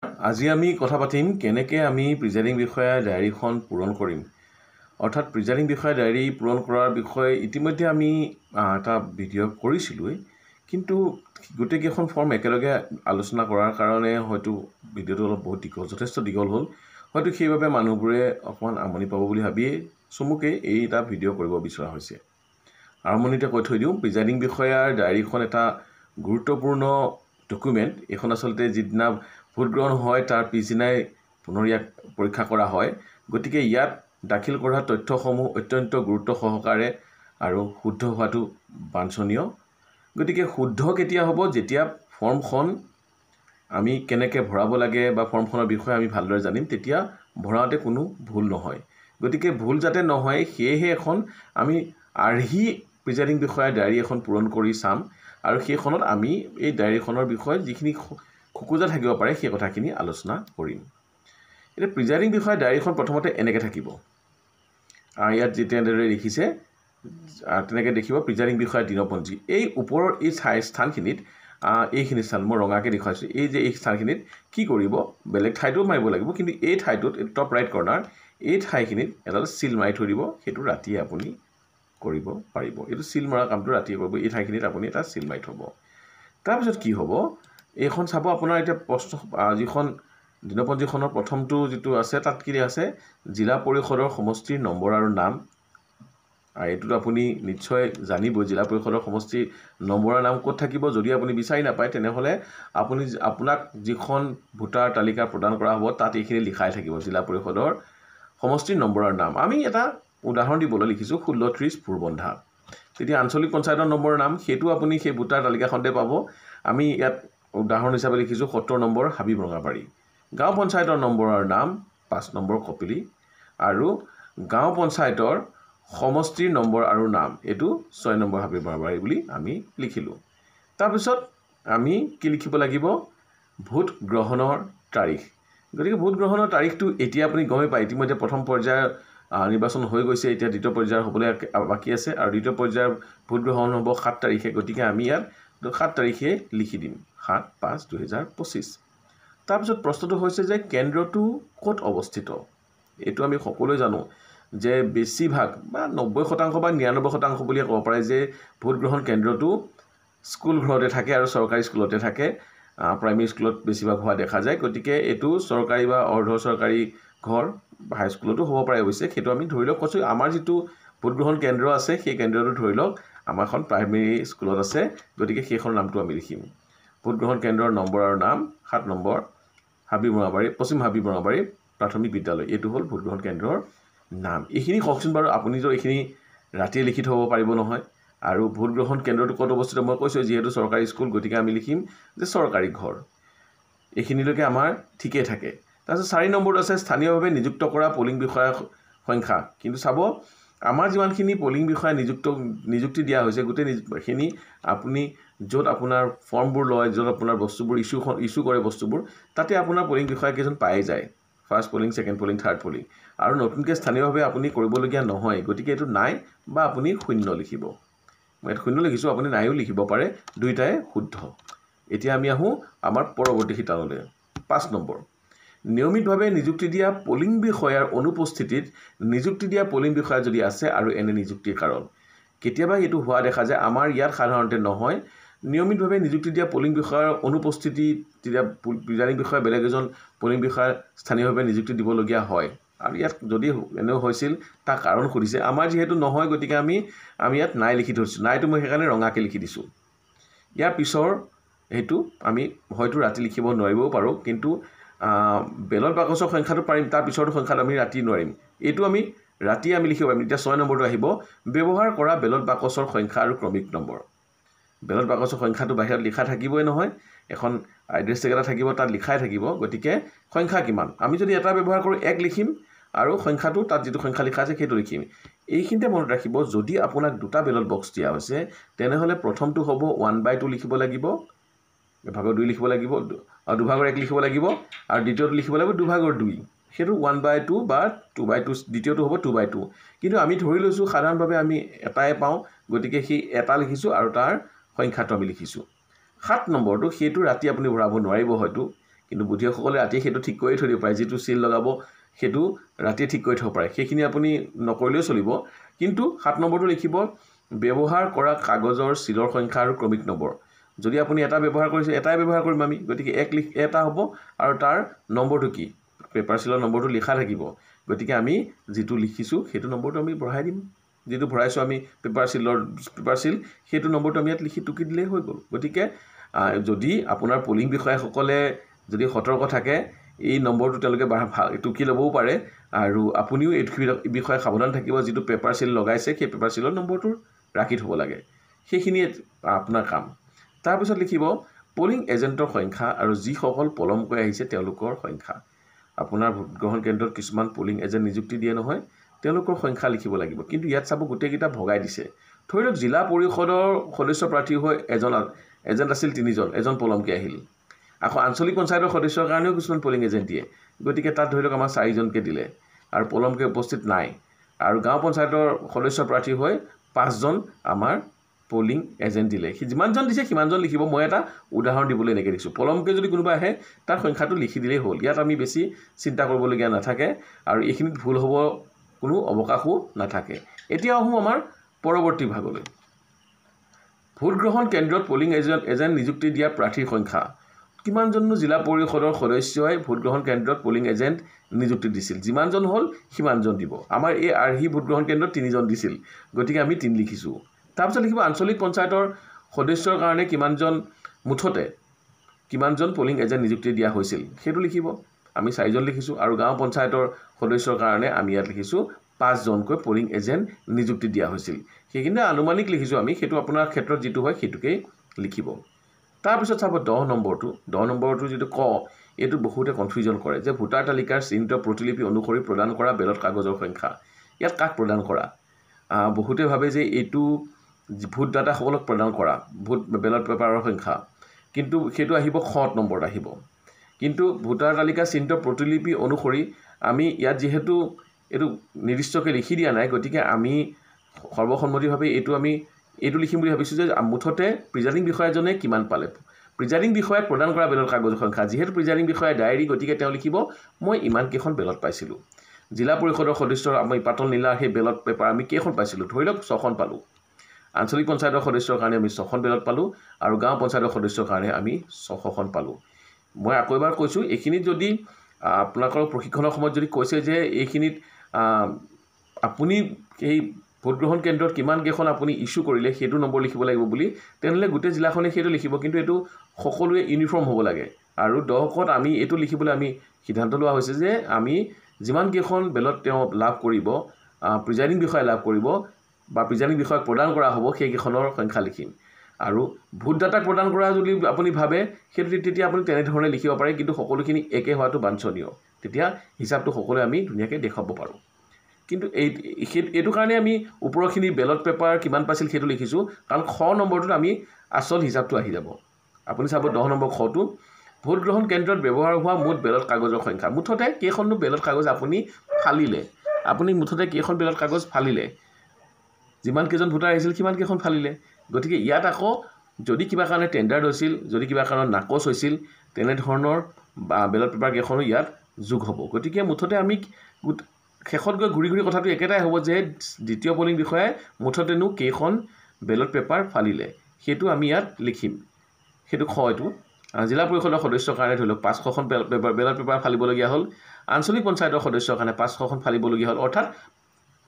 আজি আমি কথা পাতিম কেনেকৈ আমি প্ৰিজাইডিং বিষয়াৰ ডায়েৰীখন পূৰণ কৰিম। অৰ্থাৎ প্ৰিজাইডিং বিষয়াৰ ডায়েৰী পূৰণ কৰাৰ বিষয়ে ইতিমধ্যে আমি এটা ভিডিঅ' কৰিছিলোঁৱেই, কিন্তু গোটেইকেইখন ফৰ্ম একেলগে আলোচনা কৰাৰ কাৰণে হয়তো ভিডিঅ'টো অলপ বহুত দীঘল, যথেষ্ট দীঘল হ'ল। হয়তো সেইবাবে মানুহবোৰে অকণমান আমনি পাব বুলি ভাবিয়েই চমুকৈ এই এটা ভিডিঅ' কৰিব বিচৰা হৈছে। আৰম্ভণিতে কৈ থৈ দিওঁ, প্ৰিজাইডিং বিষয়াৰ ডায়েৰীখন এটা গুৰুত্বপূৰ্ণ ডকুমেণ্ট। এইখন আচলতে যিদিনা ভোটগ্ৰহণ হয় তাৰ পিছদিনাই পুনৰ ইয়াক পৰীক্ষা কৰা হয়। গতিকে ইয়াত দাখিল কৰা তথ্যসমূহ অত্যন্ত গুৰুত্ব সহকাৰে আৰু শুদ্ধ হোৱাটো বাঞ্ছনীয়। গতিকে শুদ্ধ কেতিয়া হ'ব? যেতিয়া ফৰ্মখন আমি কেনেকৈ ভৰাব লাগে বা ফৰ্মখনৰ বিষয়ে আমি ভালদৰে জানিম, তেতিয়া ভৰাওঁতে কোনো ভুল নহয়। গতিকে ভুল যাতে নহয় সেয়েহে এখন আমি আৰ্হি প্ৰিজাইডিং বিষয়াৰ ডায়েৰী এখন পূৰণ কৰি চাম আৰু সেইখনত আমি এই ডায়েৰীখনৰ বিষয়ে যিখিনি খোকোজা থাকিব পাৰে সেই কথাখিনি আলোচনা কৰিম। এতিয়া প্ৰিজাইডিং বিষয়াৰ ডায়েৰীখন প্ৰথমতে এনেকৈ থাকিব। ইয়াত যেনেদৰে দেখিছে তেনেকৈ দেখিব প্ৰিজাইডিং বিষয়াৰ দিনপঞ্জী। এই ওপৰৰ এই স্থানখিনিত, এইখিনি স্থান মই ৰঙাকৈ দেখুৱাইছোঁ, এই যে এই স্থানখিনিত কি কৰিব, বেলেগ ঠাইতো মাৰিব লাগিব, কিন্তু এই ঠাইটোত টপ ৰাইট কৰ্ণাৰ এই ঠাইখিনিত এডাল চিল মাৰি থৈ দিব। সেইটো ৰাতিয়ে আপুনি কৰিব পাৰিব। এইটো চিল মৰা কামটো ৰাতিয়ে কৰিব। এই ঠাইখিনিত আপুনি এটা চিল মাৰি থ'ব। তাৰপিছত কি হ'ব, এইখন চাব আপোনাৰ এতিয়া প্ৰশ্ন যিখন দিনপঞ্জীখনৰ প্ৰথমটো যিটো আছে তাত কি আছে, জিলা পৰিষদৰ সমষ্টিৰ নম্বৰ আৰু নাম। এইটোতো আপুনি নিশ্চয় জানিবই জিলা পৰিষদৰ সমষ্টিৰ নম্বৰৰ নাম ক'ত থাকিব। যদি আপুনি বিচাৰি নাপায় তেনেহ'লে আপুনি আপোনাক যিখন ভোটাৰ তালিকা প্ৰদান কৰা হ'ব তাত এইখিনি লিখাই থাকিব, জিলা পৰিষদৰ সমষ্টিৰ নম্বৰৰ নাম। আমি এটা উদাহৰণ দিবলৈ লিখিছোঁ 1630 ভোৰবন্ধা। তেতিয়া আঞ্চলিক পঞ্চায়তৰ নম্বৰৰ নাম, সেইটো আপুনি সেই ভোটাৰ তালিকাখনতে পাব। আমি ইয়াত উদাহৰণ হিচাপে লিখিছোঁ 70 নম্বৰ হাবি বৰঙাবাৰী। গাঁও পঞ্চায়তৰ নম্বৰৰ নাম 5 নম্বৰ কপিলি আৰু গাঁও পঞ্চায়তৰ সমষ্টিৰ নম্বৰ আৰু নাম এইটো 6 নম্বৰ হাবি বৰঙাবাৰী বুলি আমি লিখিলোঁ। তাৰপিছত আমি কি লিখিব লাগিব, ভোট গ্ৰহণৰ তাৰিখ। গতিকে ভোট গ্ৰহণৰ তাৰিখটো এতিয়া আপুনি গমেই পায়, ইতিমধ্যে প্ৰথম পৰ্যায়ৰ নিৰ্বাচন হৈ গৈছে, এতিয়া দ্বিতীয় পৰ্যায়ৰ হ'বলৈ বাকী আছে আৰু দ্বিতীয় পৰ্যায়ৰ ভোট গ্ৰহণ হ'ব 7 তাৰিখে। গতিকে আমি ইয়াত 7 তাৰিখে লিখি দিম, 7/5/2025। তাৰপিছত প্ৰশ্নটো হৈছে যে কেন্দ্ৰটো ক'ত অৱস্থিত। এইটো আমি সকলোৱে জানো যে বেছিভাগ বা 90% বা 99% বুলিয়ে ক'ব পাৰে যে ভোট গ্ৰহণ কেন্দ্ৰটো স্কুল ঘৰতে থাকে আৰু চৰকাৰী স্কুলতে থাকে। প্ৰাইমেৰী স্কুলত বেছিভাগ হোৱা দেখা যায়। গতিকে এইটো চৰকাৰী বা অৰ্ধ চৰকাৰী ঘৰ বা হাইস্কুলতো হ'ব পাৰে অৱশ্যে, সেইটো আমি ধৰি লওক কৈছোঁ। আমাৰ যিটো ভোটগ্ৰহণ কেন্দ্ৰ আছে সেই কেন্দ্ৰটো ধৰি লওক আমাৰখন প্ৰাইমেৰী স্কুলত আছে, গতিকে সেইখনৰ নামটো আমি লিখিম। ভোটগ্ৰহণ কেন্দ্ৰৰ নম্বৰ আৰু নাম 7 নম্বৰ হাবি বৰঙাবাৰী, পশ্চিম হাবি বৰঙাবাৰী প্ৰাথমিক বিদ্যালয়। এইটো হ'ল ভোটগ্ৰহণ কেন্দ্ৰৰ নাম। এইখিনি কওকচোন বাৰু, আপুনিতো এইখিনি ৰাতিয়ে লিখি থ'ব পাৰিব নহয়। আৰু ভোটগ্ৰহণ কেন্দ্ৰটো ক'ত অৱস্থিত মই কৈছোঁ, যিহেতু চৰকাৰী স্কুল গতিকে আমি লিখিম যে চৰকাৰী ঘৰ। এইখিনিলৈকে আমাৰ ঠিকেই থাকে। তাৰপিছত 4 নম্বৰটো আছে স্থানীয়ভাৱে নিযুক্ত কৰা পলিং বিষয়াৰ সংখ্যা। কিন্তু চাব আমাৰ যিমানখিনি পলিং বিষয়া নিযুক্তি দিয়া হৈছে গোটেইখিনি আপুনি য'ত আপোনাৰ ফৰ্মবোৰ লয়, য'ত আপোনাৰ বস্তুবোৰ ইছ্যু কৰে বস্তুবোৰ, তাতে আপোনাৰ পলিং বিষয়া কেইজন পাই যায়, first polling, second polling, third polling. আৰু নতুনকৈ স্থানীয়ভাৱে আপুনি কৰিবলগীয়া নহয়, গতিকে এইটো নাই বা আপুনি শূন্য লিখিব। মই ইয়াত শূন্য লিখিছোঁ, আপুনি নাইও লিখিব পাৰে, দুয়োটাই শুদ্ধ। এতিয়া আমি আহোঁ আমাৰ পৰৱৰ্তী শিতানলৈ। 5 নম্বৰ, নিয়মিতভাৱে নিযুক্তি দিয়া পলিং বিষয়াৰ অনুপস্থিতিত নিযুক্তি দিয়া পলিং বিষয়া যদি আছে আৰু এনে নিযুক্তিৰ কাৰণ। কেতিয়াবা এইটো হোৱা দেখা যায়, আমাৰ ইয়াত সাধাৰণতে নহয়। নিয়মিতভাৱে নিযুক্তি দিয়া পলিং বিষয়াৰ অনুপস্থিতি তেতিয়া প্ৰিজাইডিং বিষয়া বেলেগ এজন পলিং বিষয়া স্থানীয়ভাৱে নিযুক্তি দিবলগীয়া হয়। আৰু ইয়াত যদি এনেও হৈছিল তাৰ কাৰণ সুধিছে, আমাৰ যিহেতু নহয় গতিকে আমি ইয়াত নাই লিখি থৈছোঁ। নাইটো মই সেইকাৰণে ৰঙাকৈ লিখি দিছোঁ। ইয়াৰ পিছৰ সেইটো আমি হয়তো ৰাতি লিখিব নোৱাৰিবও পাৰোঁ, কিন্তু বেলট বাকচৰ সংখ্যাটো পাৰিম, তাৰ পিছৰটো সংখ্যাটো আমি ৰাতি নোৱাৰিম। এইটো আমি ৰাতি আমি লিখিব পাৰিম। এতিয়া 6 নম্বৰটো আহিব, ব্যৱহাৰ কৰা বেলট বাকচৰ সংখ্যা আৰু ক্ৰমিক নম্বৰ। বেলট বাকচৰ সংখ্যাটো বাহিৰত লিখা থাকিবই নহয়, এখন এড্ৰেছ টেগ এটা থাকিব, তাত লিখাই থাকিব। গতিকে সংখ্যা কিমান, আমি যদি এটা ব্যৱহাৰ কৰোঁ 1 লিখিম আৰু সংখ্যাটো তাত যিটো সংখ্যা লিখা আছে সেইটো লিখিম। এইখিনিতে মনত ৰাখিব, যদি আপোনাক দুটা বেলট বক্স দিয়া হৈছে তেনেহ'লে প্ৰথমটো হ'ব 1/2 লিখিব লাগিব, ভাগৰ 2 লিখিব লাগিব, 2/1 লিখিব লাগিব, আৰু দ্বিতীয়টো লিখিব লাগিব 2/2। সেইটো 1/2 বা 2/2, দ্বিতীয়টো হ'ব 2/2। কিন্তু আমি ধৰি লৈছোঁ সাধাৰণভাৱে আমি এটাই পাওঁ, গতিকে সেই এটা লিখিছোঁ আৰু তাৰ সংখ্যাটো আমি লিখিছোঁ। 7 নম্বৰটো সেইটো ৰাতি আপুনি ভৰাব নোৱাৰিব হয়তো, কিন্তু বুদ্ধিয়কসকলে ৰাতিয়ে সেইটো ঠিক কৰি থৈ দিব পাৰে, যিটো চিল লগাব সেইটো ৰাতিয়ে ঠিক কৰি থ'ব পাৰে, সেইখিনি আপুনি নকৰিলেও চলিব। কিন্তু 7 নম্বৰটো লিখিব ব্যৱহাৰ কৰা কাগজৰ চিলৰ সংখ্যা আৰু ক্ৰমিক নম্বৰ। যদি আপুনি এটা ব্যৱহাৰ কৰিছে, এটাই ব্যৱহাৰ কৰিম আমি, গতিকে এক লিখ এটা হ'ব আৰু তাৰ নম্বৰটো কি, পেপাৰ চিলৰ নম্বৰটো লিখা থাকিব, গতিকে আমি যিটো লিখিছোঁ সেইটো নম্বৰটো আমি বঢ়াই দিম, যিটো ভৰাইছোঁ আমি পেপাৰ চিল সেইটো নম্বৰটো আমি ইয়াত লিখি টুকি দিলেই হৈ গ'ল। গতিকে যদি আপোনাৰ পলিং বিষয়াসকলে যদি সতৰ্ক থাকে এই নম্বৰটো তেওঁলোকে টুকি ল'বও পাৰে, আৰু আপুনিও এই বিষয়ে সাৱধান থাকিব, যিটো পেপাৰ চিল লগাইছে সেই পেপাৰ চিলৰ নম্বৰটো ৰাখি থ'ব লাগে, সেইখিনিয়ে আপোনাৰ কাম। তাৰপিছত লিখিব পলিং এজেণ্টৰ সংখ্যা আৰু যিসকল পলমকৈ আহিছে তেওঁলোকৰ সংখ্যা। আপোনাৰ ভোটগ্ৰহণ কেন্দ্ৰত কিছুমান পলিং এজেণ্ট নিযুক্তি দিয়ে নহয়, তেওঁলোকৰ সংখ্যা লিখিব লাগিব। কিন্তু ইয়াত চাব গোটেইকেইটা ভগাই দিছে। ধৰি লওক জিলা পৰিষদৰ সদস্য প্ৰাৰ্থী হৈ এজন এজেণ্ট আছিল 3জন, এজন পলমকৈ আহিল। আকৌ আঞ্চলিক পঞ্চায়তৰ সদস্যৰ কাৰণেও কিছুমান পলিং এজেণ্ট দিয়ে, গতিকে তাত ধৰি লওক আমাৰ 4জনকৈ দিলে আৰু পলমকৈ উপস্থিত নাই। আৰু গাঁও পঞ্চায়তৰ সদস্য প্ৰাৰ্থী হৈ 5জন আমাৰ পলিং এজেণ্ট দিলে। সি যিমানজন দিছে সিমানজন লিখিব, মই এটা উদাহৰণ দিবলৈ এনেকৈ দিছোঁ। পলমকৈ যদি কোনোবা আহে তাৰ সংখ্যাটো লিখি দিলেই হ'ল, ইয়াত আমি বেছি চিন্তা কৰিবলগীয়া নাথাকে আৰু এইখিনিত ভুল হ'ব কোনো অৱকাশো নাথাকে। এতিয়া আহোঁ আমাৰ পৰৱৰ্তী ভাগলৈ। ভোটগ্ৰহণ কেন্দ্ৰত পলিং এজেণ্ট নিযুক্তি দিয়া প্ৰাৰ্থীৰ সংখ্যা। কিমানজননো জিলা পৰিষদৰ সদস্যই ভোটগ্ৰহণ কেন্দ্ৰত পলিং এজেণ্ট নিযুক্তি দিছিল, যিমানজন হ'ল সিমানজন দিব। আমাৰ এই আৰ্হি ভোটগ্ৰহণ কেন্দ্ৰত 3জন দিছিল, গতিকে আমি 3 লিখিছোঁ। তাৰপিছত লিখিব আঞ্চলিক পঞ্চায়তৰ সদস্যৰ কাৰণে কিমানজন, মুঠতে কিমানজন পলিং এজেণ্ট নিযুক্তি দিয়া হৈছিল সেইটো লিখিব, আমি 4জন লিখিছোঁ। আৰু গাঁও পঞ্চায়তৰ সদস্যৰ কাৰণে আমি ইয়াত লিখিছোঁ 5জনকৈ পলিং এজেণ্ট নিযুক্তি দিয়া হৈছিল। সেইখিনি আনুমানিক লিখিছোঁ আমি, সেইটো আপোনাৰ ক্ষেত্ৰত যিটো হয় সেইটোকেই লিখিব। তাৰপিছত চাব 10 নম্বৰটো, 10 নম্বৰটো যিটো ক, এইটো বহুতে কনফিউজন কৰে যে ভোটাৰ তালিকাৰ চিহ্নিত প্ৰতিলিপি অনুসৰি প্ৰদান কৰা বেলট কাগজৰ সংখ্যা। ইয়াত কাক প্ৰদান কৰা, বহুতে ভাবে যে এইটো ভোটদাতাসকলক প্ৰদান কৰা ভোট বেলট পেপাৰৰ সংখ্যা, কিন্তু সেইটো আহিব খ নম্বৰত আহিব। কিন্তু ভোটাৰ তালিকা চিহ্নিত প্ৰতিলিপি অনুসৰি আমি ইয়াত যিহেতু এইটো নিৰ্দিষ্টকৈ লিখি দিয়া নাই, গতিকে আমি সৰ্বসন্মতিভাৱে এইটো লিখিম বুলি ভাবিছোঁ যে মুঠতে প্ৰিজাইডিং বিষয়াজনে কিমান পালে, প্ৰিজাইডিং বিষয়াক প্ৰদান কৰা বেলট কাগজৰ সংখ্যা। যিহেতু প্ৰিজাইডিং বিষয়া ডায়েৰী, গতিকে তেওঁ লিখিব মই ইমান কেইখন বেলট পাইছিলোঁ। জিলা পৰিষদৰ সদস্যৰ আমি পাতল নীলা সেই বেলট পেপাৰ আমি কেইখন পাইছিলোঁ, ধৰি লওক 6খন পালোঁ। আঞ্চলিক পঞ্চায়তৰ সদস্যৰ কাৰণে আমি 6খন বেলট পালোঁ আৰু গাঁও পঞ্চায়তৰ সদস্যৰ কাৰণে আমি 600খন পালোঁ। মই আকৌ এবাৰ কৈছোঁ, এইখিনিত যদি আপোনালোকৰ প্ৰশিক্ষণৰ সময়ত যদি কৈছে যে এইখিনিত আপুনি সেই ভোটগ্ৰহণ কেন্দ্ৰত কিমান কেইখন আপুনি ইছ্যু কৰিলে সেইটো নম্বৰ লিখিব লাগিব বুলি, তেনেহ'লে গোটেই জিলাখনে সেইটো লিখিব, কিন্তু এইটো সকলোৱে ইউনিফৰ্ম হ'ব লাগে। আৰু 10ত আমি এইটো লিখিবলৈ আমি সিদ্ধান্ত লোৱা হৈছে যে আমি যিমান কেইখন বেলট তেওঁ লাভ কৰিব, প্ৰিজাইডিং বিষয়াই লাভ কৰিব বা প্ৰিজাইডিং বিষয়াক প্ৰদান কৰা হ'ব, সেইকেইখনৰ সংখ্যা লিখিম। আৰু ভোটদাতাক প্ৰদান কৰা যদি আপুনি ভাবে সেইটো তেতিয়া আপুনি তেনেধৰণে লিখিব পাৰে, কিন্তু সকলোখিনি একে হোৱাটো বাঞ্ছনীয়, তেতিয়া হিচাপটো সকলোৱে আমি ধুনীয়াকৈ দেখুৱাব পাৰোঁ। কিন্তু এইটো কাৰণে আমি ওপৰখিনি বেলট পেপাৰ কিমান পাইছিল সেইটো লিখিছোঁ, কাৰণ খ নম্বৰটোত আমি আচল হিচাপটো আহি যাব। আপুনি চাব 10 নম্বৰ খটো, ভোটগ্ৰহণ কেন্দ্ৰত ব্যৱহাৰ হোৱা মুঠ বেলট কাগজৰ সংখ্যা। মুঠতে কেইখননো বেলট কাগজ আপুনি ফালিলে, আপুনি মুঠতে কেইখন বেলট কাগজ ফালিলে, যিমান কেইজন ভোটাৰ আহিছিল সিমান কেইখন ফালিলে। গতিকে ইয়াত আকৌ যদি কিবা কাৰণে টেণ্ডাৰ্ড হৈছিল, যদি কিবা কাৰণত নাকচ হৈছিল, তেনেধৰণৰ বেলট পেপাৰ কেইখনো ইয়াত যোগ হ'ব। গতিকে মুঠতে আমি শেষত গৈ ঘূৰি ঘূৰি কথাটো একেটাই হ'ব যে দ্বিতীয় পলিং বিষয়াই মুঠতেনো কেইখন বেলট পেপাৰ ফালিলে সেইটো আমি ইয়াত লিখিম। সেইটো খ এইটো। জিলা পৰিষদৰ সদস্যৰ কাৰণে ধৰি লওক 500খন বেলট পেপাৰ ফালিবলগীয়া হ'ল, আঞ্চলিক পঞ্চায়তৰ সদস্যৰ কাৰণে 500খন ফালিবলগীয়া হ'ল, অৰ্থাৎ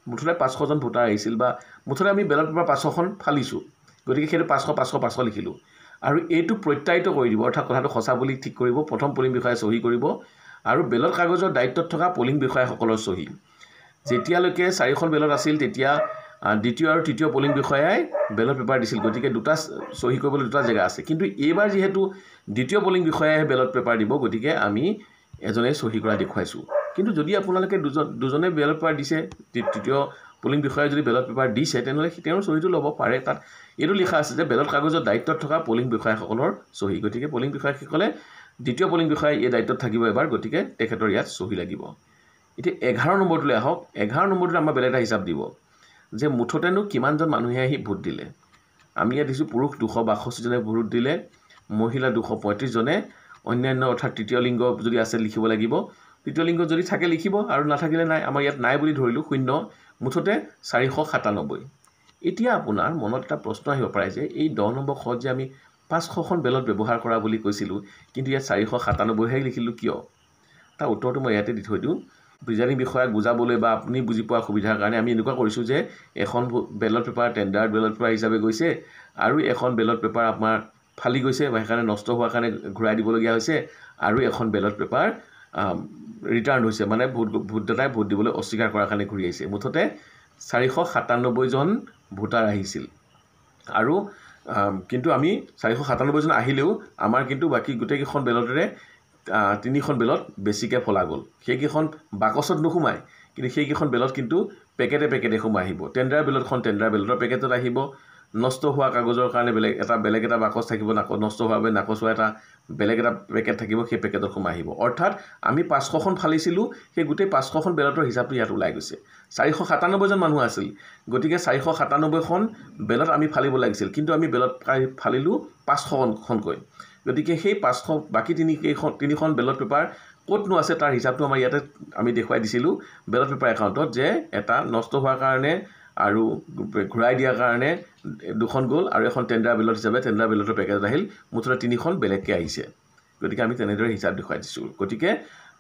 মুঠতে 500জন ভোটাৰ আহিছিল বা মুঠতে আমি বেলট পেপাৰ 500খন ফালিছোঁ, গতিকে সেইটো 500 500 500 লিখিলোঁ। আৰু এইটো প্ৰত্যায়িত কৰি দিব, অৰ্থাৎ কথাটো সঁচা বুলি ঠিক কৰিব, প্ৰথম পলিং বিষয়াই চহী কৰিব আৰু বেলট কাগজৰ দায়িত্বত থকা পলিং বিষয়াসকলৰ চহী। যেতিয়ালৈকে 4খন বেলট আছিল তেতিয়া দ্বিতীয় আৰু তৃতীয় পলিং বিষয়াই বেলট পেপাৰ দিছিল, গতিকে দুটা চহী কৰিবলৈ দুটা জেগা আছে। কিন্তু এইবাৰ যিহেতু দ্বিতীয় পলিং বিষয়াইহে বেলট পেপাৰ দিব, গতিকে আমি এজনে চহী কৰা দেখুৱাইছোঁ। কিন্তু যদি আপোনালোকে দুজনে বেলট পেপাৰ দিছে, তৃতীয় পলিং বিষয়াই যদি বেলট পেপাৰ দিছে, তেনেহ'লে তেওঁৰ চহীটো ল'ব পাৰে। তাত এইটো লিখা আছে যে বেলট কাগজৰ দায়িত্বত থকা পলিং বিষয়াসকলৰ চহী, গতিকে পলিং বিষয়াসকলে দ্বিতীয় পলিং বিষয়াই এই দায়িত্বত থাকিব এবাৰ, গতিকে তেখেতৰ ইয়াত চহী লাগিব। এতিয়া 11 নম্বৰটোলৈ আহক। 11 নম্বৰটোত আমাৰ বেলেগ এটা হিচাপ দিব যে মুঠতেনো কিমানজন মানুহে আহি ভোট দিলে। আমি ইয়াত দিছোঁ পুৰুষ 262জনে ভোট দিলে, মহিলা 235জনে, অন্যান্য অৰ্থাৎ তৃতীয় লিংগ যদি আছে লিখিব লাগিব, তৃতীয় লিংগ যদি থাকে লিখিব, আৰু নাথাকিলে নাই, আমাৰ ইয়াত নাই বুলি ধৰিলোঁ, শূন্য। মুঠতে 497। এতিয়া আপোনাৰ মনত এটা প্ৰশ্ন আহিব পাৰে যে এই 10 নম্বৰ খত যে আমি 500খন বেলট ব্যৱহাৰ কৰা বুলি কৈছিলোঁ, কিন্তু ইয়াত 497হে লিখিলোঁ কিয়? তাৰ উত্তৰটো মই ইয়াতে দি থৈ দিওঁ। প্ৰিজাইডিং বিষয়াক বুজাবলৈ বা আপুনি বুজি পোৱাৰ সুবিধাৰ কাৰণে আমি এনেকুৱা কৰিছোঁ যে এখন ballot paper tender ballot paper হিচাপে গৈছে আৰু এখন বেলট পেপাৰ আপোনাৰ ফালি গৈছে বা সেইকাৰণে নষ্ট হোৱাৰ কাৰণে ঘূৰাই দিবলগীয়া হৈছে, আৰু এখন বেলট পেপাৰ ৰিটাৰ্ণ হৈছে, মানে ভোটদাতাই ভোট দিবলৈ অস্বীকাৰ কৰাৰ কাৰণে ঘূৰি আহিছে। মুঠতে 497জন ভোটাৰ আহিছিল, আৰু কিন্তু আমি 497জন আহিলেও আমাৰ কিন্তু বাকী গোটেইকেইখন বেলটেৰে 3খন বেলট বেছিকৈ ফলা গ'ল। সেইকেইখন বাকচত নোসোমায়, কিন্তু সেইকেইখন বেলট কিন্তু পেকেটে পেকেটে সোমাই আহিব। টেণ্ডাৰ বেলটখন টেণ্ডাৰ বেলটৰ পেকেটত আহিব, নষ্ট হোৱা কাগজৰ কাৰণে বেলেগ এটা বাকচ থাকিব, নষ্ট হোৱাৰ বাবে নাকচ হোৱা এটা বেলেগ এটা পেকেট থাকিব, সেই পেকেটত সোমাই আহিব। অৰ্থাৎ আমি 500খন ফালিছিলোঁ, সেই গোটেই 500খন বেলটৰ হিচাপটো ইয়াত ওলাই গৈছে। 497জন মানুহ আছিল, গতিকে 497খন বেলট আমি ফালিব লাগিছিল, কিন্তু আমি বেলট ফালিলোঁ 500খনকৈ। গতিকে সেই 500 বাকী তিনিখন বেলট পেপাৰ ক'তনো আছে তাৰ হিচাপটো আমাৰ ইয়াতে আমি দেখুৱাই দিছিলোঁ বেলট পেপাৰ একাউণ্টত, যে এটা নষ্ট হোৱাৰ কাৰণে আৰু ঘূৰাই দিয়াৰ কাৰণে 2খন গ'ল, আৰু এখন টেণ্ডাৰ বেলট হিচাপে টেণ্ডাৰ বেলটৰ পেকেজত আহিল, মুঠতে 3খন বেলেগকৈ আহিছে। গতিকে আমি তেনেদৰে হিচাপ দেখুৱাই দিছোঁ। গতিকে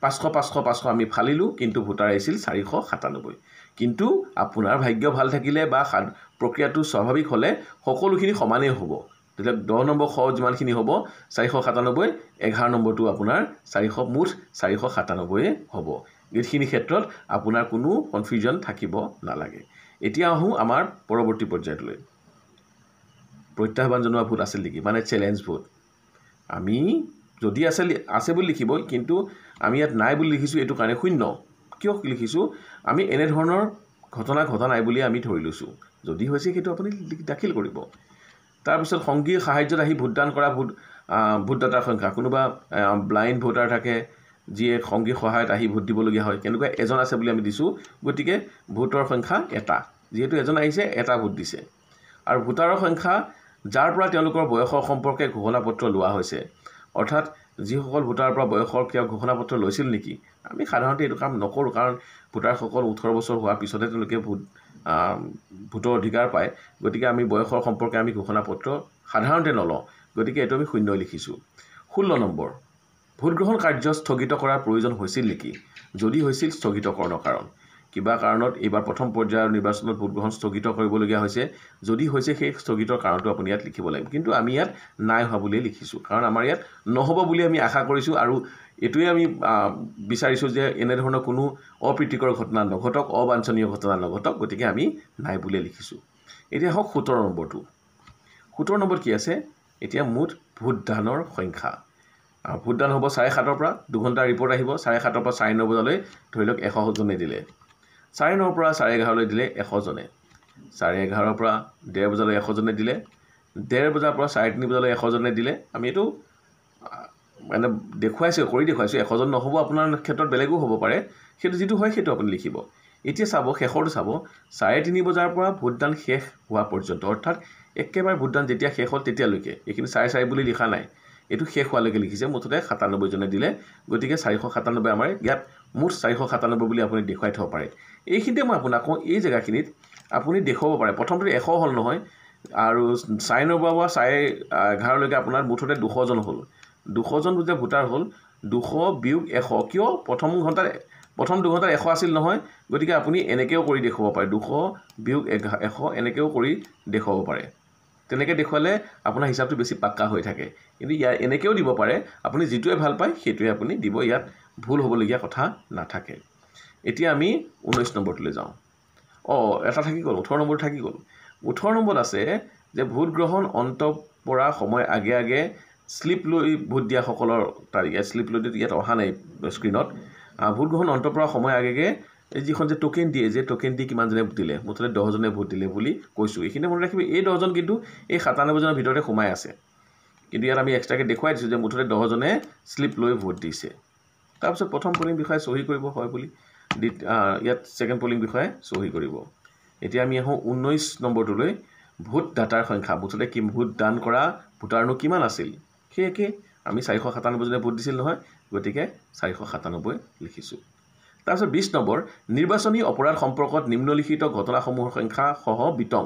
500 500 500 আমি ফালিলোঁ, কিন্তু ভোটাৰ আহিছিল 497। কিন্তু আপোনাৰ ভাগ্য ভাল থাকিলে বা প্ৰক্ৰিয়াটো স্বাভাৱিক হ'লে সকলোখিনি সমানেই হ'ব। তেতিয়া 10 নম্বৰ খ যিমানখিনি হ'ব 497, 11 নম্বৰটো আপোনাৰ মুঠ 497 হ'ব। এইখিনি ক্ষেত্ৰত আপোনাৰ কোনো কনফিউজন থাকিব নালাগে। এতিয়া আহোঁ আমাৰ পৰৱৰ্তী পৰ্যায়টোলৈ। প্ৰত্যাহ্বান জনোৱা ভোট আছিল নেকি, মানে চেলেঞ্জ ভোট। আমি যদি আছে বুলি লিখিব, কিন্তু আমি ইয়াত নাই বুলি লিখিছোঁ, এইটো কাৰণে শূন্য। কিয় লিখিছোঁ? আমি এনেধৰণৰ ঘটনা ঘটা নাই বুলি আমি ধৰি লৈছোঁ। যদি হৈছে সেইটো আপুনি দাখিল কৰিব। তাৰপিছত সংগীৰ সাহায্যত আহি ভোটদান কৰা ভোটদাতাৰ সংখ্যা, কোনোবা ব্লাইণ্ড ভোটাৰ থাকে যিয়ে সংগীৰ সহায়ত আহি ভোট দিবলগীয়া হয়, কেনেকুৱা এজন আছে বুলি আমি দিছোঁ, গতিকে ভোটৰ সংখ্যা এটা, যিহেতু এজন আহিছে এটা ভোট দিছে। আৰু ভোটাৰৰ সংখ্যা যাৰ পৰা তেওঁলোকৰ বয়সৰ সম্পৰ্কে ঘোষণাপত্ৰ লোৱা হৈছে, অৰ্থাৎ যিসকল ভোটাৰৰ পৰা বয়সৰ কিবা ঘোষণাপত্ৰ লৈছিল নেকি। আমি সাধাৰণতে এইটো কাম নকৰোঁ, কাৰণ ভোটাৰসকল 18 বছৰ হোৱাৰ পিছতহে তেওঁলোকে ভোটৰ অধিকাৰ পায়, গতিকে আমি বয়সৰ সম্পৰ্কে আমি ঘোষণাপত্ৰ সাধাৰণতে নলওঁ, গতিকে এইটো আমি শূন্য লিখিছোঁ। 16 নম্বৰ, ভোটগ্ৰহণ কাৰ্য স্থগিত কৰাৰ প্ৰয়োজন হৈছিল নেকি? যদি হৈছিল স্থগিতকৰণৰ কাৰণ, কিবা কাৰণত এইবাৰ প্ৰথম পৰ্যায়ৰ নিৰ্বাচনত ভোটগ্ৰহণ স্থগিত কৰিবলগীয়া হৈছে, যদি হৈছে সেই স্থগিতৰ কাৰণটো আপুনি ইয়াত লিখিব লাগিব। কিন্তু আমি ইয়াত নাই হোৱা বুলিয়ে লিখিছোঁ, কাৰণ আমাৰ ইয়াত নহ'ব বুলি আমি আশা কৰিছোঁ, আৰু এইটোৱে আমি বিচাৰিছোঁ যে এনেধৰণৰ কোনো অপ্ৰীতিকৰ ঘটনা নঘটক, অবাঞ্ছনীয় ঘটনা নঘটক, গতিকে আমি নাই বুলিয়ে লিখিছোঁ। এতিয়া হওক 17 নম্বৰটো। 17 নম্বৰত কি আছে? এতিয়া মুঠ ভোটদানৰ সংখ্যা। ভোটদান হ'ব 7:30ৰ পৰা, 2 ঘণ্টাৰ ৰিপৰ্ট আহিব, 7:30ৰ পৰা 9:30 বজালৈ ধৰি লওক 100জনে দিলে, 9:30ৰ পৰা 11:30লৈ দিলে 100জনে, 11:30ৰ পৰা 1:30 বজালৈ 100জনে দিলে, 1:30 বজাৰ পৰা 3:30 বজালৈ 100জনে দিলে। আমি এইটো মানে দেখুৱাইছোঁ, কৰি দেখুৱাইছোঁ, 100জন নহ'ব, আপোনাৰ ক্ষেত্ৰত বেলেগো হ'ব পাৰে, সেইটো যিটো হয় সেইটো আপুনি লিখিব। এতিয়া চাব শেষৰটো চাব, 3:30 বজাৰ পৰা ভোটদান শেষ হোৱা পৰ্যন্ত, অৰ্থাৎ একেবাৰে ভোটদান যেতিয়া শেষ হ'ল তেতিয়ালৈকে, এইখিনি 4:30 বুলি লিখা নাই, এইটো শেষ হোৱালৈকে লিখিছে, মুঠতে 97জনে দিলে, গতিকে 497 আমাৰ ইয়াত মুঠ 497 বুলি আপুনি দেখুৱাই থ'ব পাৰে। এইখিনিতে মই আপোনাক কওঁ, এই জেগাখিনিত আপুনি দেখুৱাব পাৰে, প্ৰথমটো 100 হ'ল নহয়, আৰু 9:30 পৰা 11:30লৈকে আপোনাৰ মুঠতে 200জন হ'ল, 200জন যেতিয়া ভোটাৰ হ'ল, 200 বিয়োগ 100, কিয় প্ৰথম 2 ঘণ্টাত 100 আছিল নহয়, গতিকে আপুনি এনেকৈও কৰি দেখুৱাব পাৰে, 200 বিয়োগ 100 এনেকৈও কৰি দেখুৱাব পাৰে। তেনেকৈ দেখুৱালে আপোনাৰ হিচাপটো বেছি পাক্কা হৈ থাকে। কিন্তু ইয়াৰ এনেকৈও দিব পাৰে, আপুনি যিটোৱে ভাল পায় সেইটোৱে আপুনি দিব, ইয়াত ভুল হ'বলগীয়া কথা নাথাকে। এতিয়া আমি 19 নম্বৰটোলৈ যাওঁ। এটা থাকি গ'ল, 18 নম্বৰ থাকি গ'ল। 18 নম্বৰত আছে যে ভোটগ্ৰহণ অন্ত পৰা সময় আগে আগে শ্লিপ লৈ ভোট দিয়াসকলৰ তাৰিখ, ইয়াত শ্লিপ লৈ ইয়াত অহা নাই স্ক্ৰীণত। ভোটগ্ৰহণ অন্ত পৰা সময় আগে আগে এই যিখন যে টোকেন দিয়ে, যে টোকেন দি কিমানজনে ভোট দিলে, মুঠতে 10জনে ভোট দিলে বুলি কৈছোঁ। এইখিনি মনত ৰাখিব, এই 10জন কিন্তু এই 97জনৰ ভিতৰতে সোমাই আছে, কিন্তু ইয়াত আমি এক্সট্ৰাকৈ দেখুৱাই দিছোঁ যে মুঠতে 10জনে শ্লিপ লৈ ভোট দিছে। তাৰপিছত প্ৰথম পলিং বিষয়াই চহী কৰিব হয় বুলি, ইয়াত ছেকেণ্ড পলিং বিষয়াই চহী কৰিব। এতিয়া আমি আহোঁ 19 নম্বৰটোলৈ, ভোটদাতাৰ সংখ্যা, মুঠতে কি ভোট দান কৰা ভোটাৰনো কিমান আছিল, সেই একে আমি 497জনে ভোট দিছিল নহয়, গতিকে 497 লিখিছোঁ। তাৰপিছত 20 নম্বৰ, নিৰ্বাচনী অপৰাধ সম্পৰ্কত নিম্নলিখিত ঘটনাসমূহৰ সংখ্যা সহ বিতং।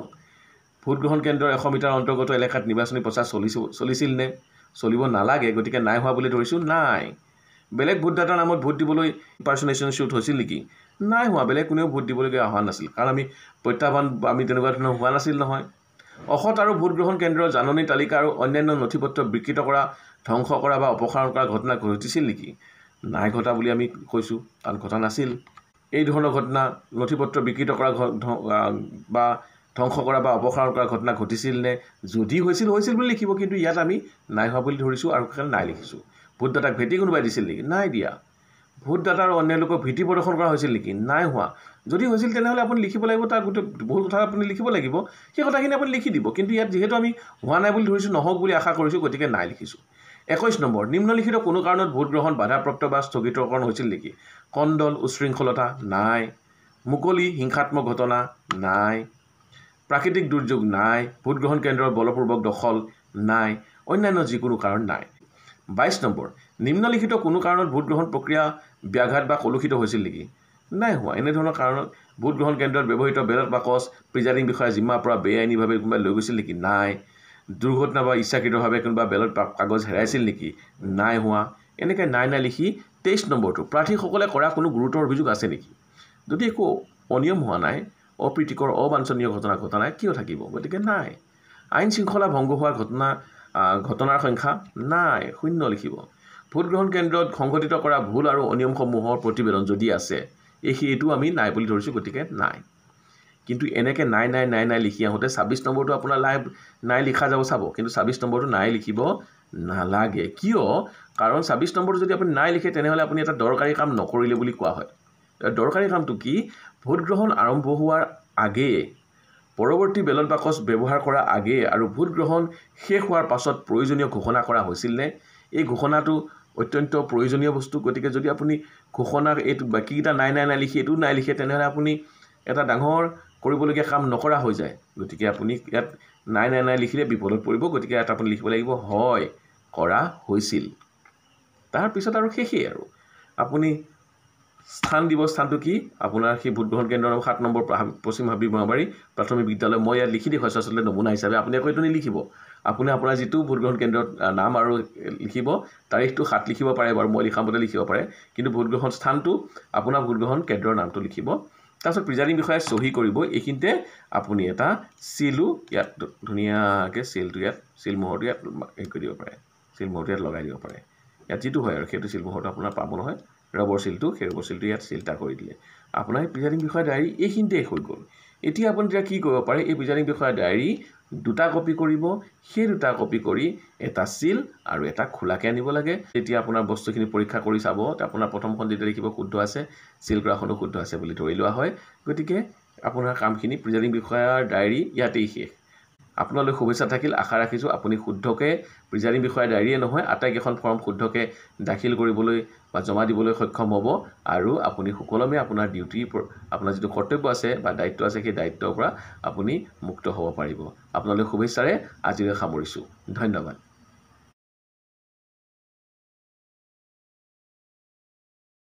ভোটগ্ৰহণ কেন্দ্ৰৰ 100 মিটাৰ অন্তৰ্গত এলেকাত নিৰ্বাচনী প্ৰচাৰ চলিছিল নে? চলিব নালাগে, গতিকে নাই হোৱা বুলি ধৰিছোঁ, নাই। বেলেগ ভোটদাতাৰ নামত ভোট দিবলৈ ইম্পাৰ্চনেশ্যন শ্বুট হৈছিল নেকি? নাই হোৱা, বেলেগ কোনেও ভোট দিবলগীয়া হোৱা নাছিল, কাৰণ আমি প্ৰত্যাহ্বান আমি তেনেকুৱা ধৰণৰ হোৱা নাছিল নহয়। অসৎ আৰু ভোটগ্ৰহণ কেন্দ্ৰৰ জাননী তালিকা আৰু অন্যান্য নথি পত্ৰ বিকৃত কৰা, ধ্বংস কৰা বা অপসাৰণ কৰা ঘটনা ঘটিছিল নেকি? নাই ঘটা বুলি আমি কৈছোঁ, কাৰণ ঘটা নাছিল। এই ধৰণৰ ঘটনা, নথি পত্ৰ বিকৃত কৰা বা ধ্বংস কৰা বা অপসাৰণ কৰা ঘটনা ঘটিছিল নে? যদি হৈছিল হৈছিল বুলি লিখিব, কিন্তু ইয়াত আমি নাই হোৱা বুলি ধৰিছোঁ আৰু সেইকাৰণে নাই লিখিছোঁ। ভোটদাতাক ভেটি কোনোবাই দিছিল নেকি? নাই দিয়া। ভোটদাতা আৰু অন্য লোকক ভীতি প্ৰদৰ্শন কৰা হৈছিল নেকি? নাই হোৱা। যদি হৈছিল তেনেহ'লে আপুনি লিখিব লাগিব, তাৰ গোটেই বহুত কথা আপুনি লিখিব লাগিব, সেই কথাখিনি আপুনি লিখি দিব। কিন্তু ইয়াত যিহেতু আমি হোৱা নাই বুলি ধৰিছোঁ, নহওক বুলি আশা কৰিছোঁ, গতিকে নাই লিখিছোঁ। 21 নম্বৰ, নিম্নলিখিত কোনো কাৰণত ভোটগ্ৰহণ বাধাপ্ৰাপ্ত বা স্থগিতকৰণ হৈছিল নেকি? কন্দল, উচ্ছৃংখলতা নাই। মুকলি হিংসাত্মক ঘটনা নাই। প্ৰাকৃতিক দুৰ্যোগ নাই। ভোটগ্ৰহণ কেন্দ্ৰৰ বলপূৰ্বক দখল নাই। অন্যান্য যিকোনো কাৰণ নাই। 22 নম্বৰ, নিম্নলিখিত কোনো কাৰণত ভোটগ্ৰহণ প্ৰক্ৰিয়া ব্যাঘাত বা কলুষিত হৈছিল নেকি? নাই হোৱা। এনেধৰণৰ কাৰণত ভোটগ্ৰহণ কেন্দ্ৰত ব্যৱহৃত বেলট বাকচ প্ৰিজাইডিং বিষয়াৰ জিম্মাৰ পৰা বেআইনীভাৱে কোনোবাই লৈ গৈছিল নেকি? নাই। দুৰ্ঘটনা বা ইচ্ছাকৃতভাৱে কোনোবা বেলট কাগজ হেৰাইছিল নেকি? নাই হোৱা। এনেকৈ নাই নাই লিখি 23 নম্বৰটো, প্ৰাৰ্থীসকলে কৰা কোনো গুৰুতৰ অভিযোগ আছে নেকি? যদি একো অনিয়ম হোৱা নাই, অপ্ৰীতিকৰ অবাঞ্ছনীয় ঘটনা ঘটা নাই, কিয় থাকিব? গতিকে নাই। আইন শৃংখলা ভংগ হোৱাৰ ঘটনাৰ সংখ্যা নাই, শূন্য লিখিব। ভোটগ্ৰহণ কেন্দ্ৰত সংঘটিত কৰা ভুল আৰু অনিয়মসমূহৰ প্ৰতিবেদন যদি আছে, সেইটো আমি নাই বুলি ধৰিছোঁ, গতিকে নাই। কিন্তু এনেকৈ নাই নাই নাই নাই লিখি আহোঁতে 26 নম্বৰটো আপোনাৰ নাই লিখা যাব চাব, কিন্তু 26 নম্বৰটো নাই লিখিব নালাগে। কিয়? কাৰণ 26 নম্বৰটো যদি আপুনি নাই লিখে তেনেহ'লে আপুনি এটা দৰকাৰী কাম নকৰিলে বুলি কোৱা হয়। দৰকাৰী কামটো কি? ভোটগ্ৰহণ আৰম্ভ হোৱাৰ আগেয়ে, পৰৱৰ্তী বেলট বাকচ ব্যৱহাৰ কৰাৰ আগেয়ে আৰু ভোটগ্ৰহণ শেষ হোৱাৰ পাছত প্ৰয়োজনীয় ঘোষণা কৰা হৈছিল নে? এই ঘোষণাটো অত্যন্ত প্ৰয়োজনীয় বস্তু। গতিকে যদি আপুনি ঘোষণা এইটো বাকীকেইটা নাই নাই নাই লিখি এইটো নাই লিখে, তেনেহ'লে আপুনি এটা ডাঙৰ কৰিবলগীয়া কাম নকৰা হৈ যায়। গতিকে আপুনি ইয়াত নাই নাই নাই লিখিলে বিপদত পৰিব। গতিকে ইয়াত আপুনি লিখিব লাগিব হয় কৰা হৈছিল। তাৰপিছত আৰু শেষেই আৰু আপুনি স্থান দিব। স্থানটো কি? আপোনাৰ সেই ভোটগ্ৰহণ কেন্দ্ৰৰ নাম 7 নম্বৰ পশ্চিম হাবি বঙাবাৰী প্ৰাথমিক বিদ্যালয়। মই ইয়াত লিখি দেখুৱাইছোঁ আচলতে নমুনা হিচাপে, আপুনি আকৌ এইটো নিলিখিব। আপুনি আপোনাৰ যিটো ভোটগ্ৰহণ কেন্দ্ৰত নাম আৰু লিখিব, তাৰিখটো 7 লিখিব পাৰে বাৰু, মই লিখা মতে লিখিব পাৰে, কিন্তু ভোটগ্ৰহণ স্থানটো আপোনাৰ ভোটগ্ৰহণ কেন্দ্ৰৰ নামটো লিখিব। তাৰপিছত প্ৰিজাইডিং বিষয়াই চহী কৰিব। এইখিনিতে আপুনি এটা চিলো ইয়াত ধুনীয়াকৈ চিলটো ইয়াত চিল মোহৰটো ইয়াত হেৰি কৰি দিব পাৰে, চিল মোহৰটো ইয়াত লগাই দিব পাৰে। ইয়াত যিটো হয় আৰু সেইটো চিল মোহৰটো আপোনাৰ পাব নহয়, ৰবৰ চিলটো, সেই ৰবৰ চিলটো ইয়াত চিল এটা কৰি দিলে আপোনাৰ এই প্ৰিজাইডিং বিষয়াৰ ডায়েৰী এইখিনিতে হৈ গ'ল। এতিয়া আপুনি তেতিয়া কি কৰিব পাৰে, এই প্ৰিজাইডিং বিষয়াৰ ডায়েৰী দুটা কপি কৰিব, সেই দুটা কপি কৰি এটা চিল আৰু এটা খোলাকৈ আনিব লাগে। তেতিয়া আপোনাৰ বস্তুখিনি পৰীক্ষা কৰি চাব, আপোনাৰ প্ৰথমখন যেতিয়া দেখিব শুদ্ধ আছে, চিল কৰাখনো শুদ্ধ আছে বুলি ধৰি লোৱা হয়। গতিকে আপোনাৰ কামখিনি প্ৰিজাইডিং বিষয়াৰ ডায়েৰী ইয়াতেই শেষ। আপোনালৈ শুভেচ্ছা থাকিল। আশা ৰাখিছোঁ আপুনি শুদ্ধকৈ প্ৰিজাইডিং বিষয়াৰ ডায়েৰীয়ে নহয়, আটাইকেইখন ফৰ্ম শুদ্ধকৈ দাখিল কৰিবলৈ বা জমা দিবলৈ সক্ষম হ'ব আৰু আপুনি সুকলমে আপোনাৰ ডিউটি, আপোনাৰ যিটো কৰ্তব্য আছে বা দায়িত্ব আছে, সেই দায়িত্বৰ পৰা আপুনি মুক্ত হ'ব পাৰিব। আপোনালৈ শুভেচ্ছাৰে আজিলৈ সামৰিছোঁ। ধন্যবাদ।